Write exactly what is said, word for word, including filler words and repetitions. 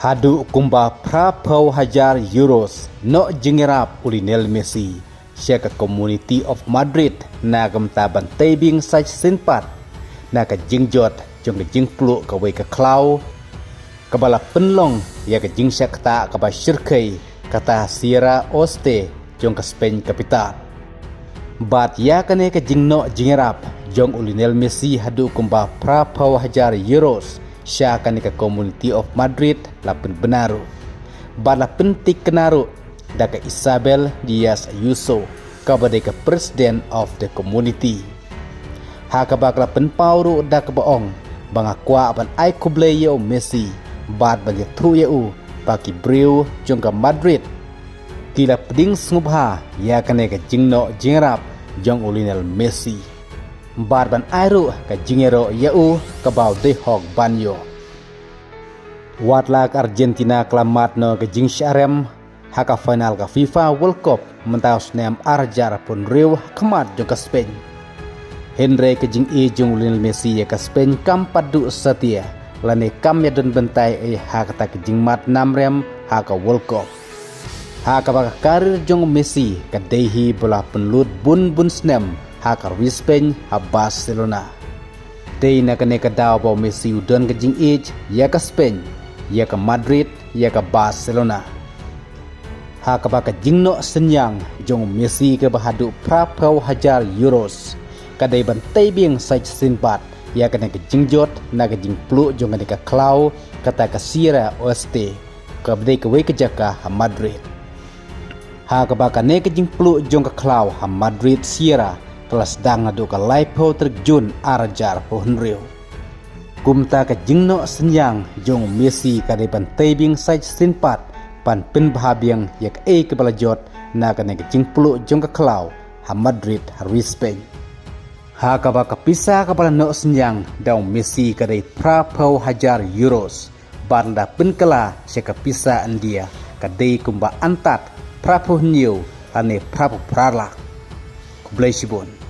Haduh kumba phra phew hajar euros, noh jingïarap u Lionel Messi sha ka Community of Madrid na ka bynta ban tei biang sa shisien pat na ka jingjot jong ka jingpluh kawei ka khlaw kaba la pynlong ïa ka jingshah ktah kaba shyrkhei kata Sierra Oeste jong ka Spain capital. Bad ïa kane ka jingnoh jingïarap jong u Lionel Messi haduh kumba phra phew hajar euros sha kane ka Community of Madrid la pynbna ruh bad la pynthikna ruh da ka Isabel Diaz Ayuso, kaba dei ka President of the Community. Ha kaba ka la pynpaw ruh da kaba ong ba nga kwah ban ai khublei ïa u Messi bad ban ïathuh ïa u ba ki briew jong ka Madrid ki la pdiang sngewbha ïa kane ka jingnoh jingïarap jong u Lionel Messi bad ban ai ruh ka jingïaroh ïa u kaba u dei hok ban ïoh. Wat la ka Argentina ka la mad noh ka jingshah rem ha ka final ka FIFA World Cup mynta u snem ar hajar arphew hynriew ha khmat jong ka Spain, hynrei ka jingïeit jong u Lionel Messi ïa ka Spain kam pat duh satia lane kam ïadon bynta ei ha kata ka jingmad nam rem ha ka World Cup. Ha kaba ka karir jong u Messi ka dei hi ba la pynlut bun bun snem ha ka ri Spain ha Barcelona. Dei na kane ka daw ba u Messi u don ka jingïeit ïa ka Spain, ïa ka Madrid, ïa ka Barcelona. Ha kaba ka jingnoh synñiang jong u Messi kaba haduh phra phew hajar euros ka dei ban tei biang sa shisien pat ïa kane ka jingjot na ka jingpluh jong kane ka khlaw kata ka Sierra Oeste, kaba dei kawei ka jaka ha Madrid. Ha kaba kane ka jingpluh jong ka khlaw ha Madrid Sierra ka la sdang naduh ka laiphew tarik Jun ar hajar arphew hynriew. Kumta ka jingnoh synñiang jong u Messi ka dei ban tei biang sa shisien pat ban pynbha biang ïa kaei kaba la jot na kane ka jingpluh jong ka khlaw ha Madrid ha ri Spain. Ha kaba ka pisa kaba la noh synñiang da u Messi ka dei phra phew hajar euros bad lada pynkylla sha ka pisa India ka dei kumba antad phra phew hynñiew lane phra phew phra lak. Khublei shibun.